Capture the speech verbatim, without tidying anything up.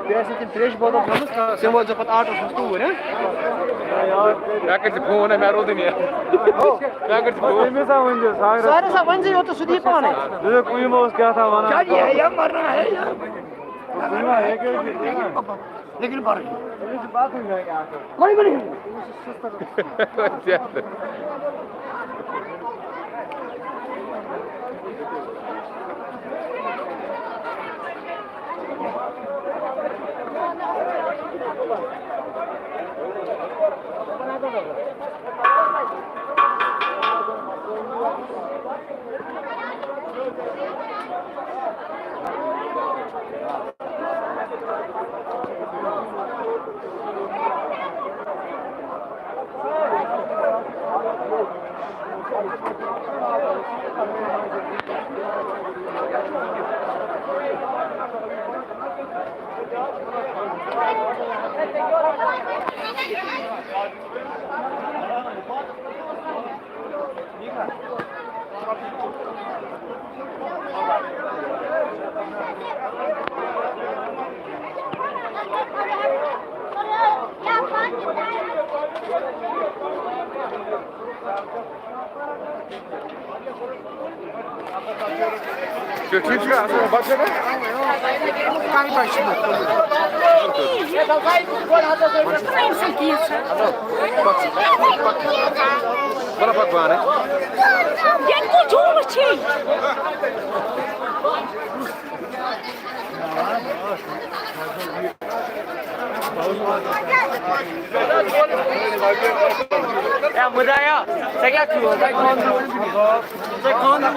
بیٚیہِ آسہِ تِم ترٛیشہِ بوتل تھٲومٕژ، تِم وٲتۍ زیو پَتہٕ آٹوٗ منٛز توٗرۍ، ہہ؟ مےٚ کٔرۍ زِ فون، مےٚ روٗد نہٕ یہِ۔ ہو۔ مےٚ کٔرۍ زِ فون۔ تٔمِس ہا ؤنۍ زِ، ساحرَس۔ ساحرَس ہا ؤنۍ زِ، یوٚت سُہ دِیہِ پانَے۔ دوٚپُکھ، یِمو اوس کیٛاہ تام وَنان۔ چاہیے ہے یا مرنا ہے یا۔ لیکن بڑھ گئی۔ کوئی بڑھ گئی۔ چھُ ٹھیٖک چھُ، اَصٕل پٲٹھۍ چھُ نا؟ کَمہِ پٮ۪ٹھ چھُ؟ أمۍ سٕنٛدۍ کینٛژھا۔ بَرابَر پانَے۔ ییٚتہِ کُس جوٗلہٕ چھِ؟ اے مُدایا، ژےٚ کیٛاہ چھُ؟ ژےٚ خانٛدر، ژےٚ خانٛدر۔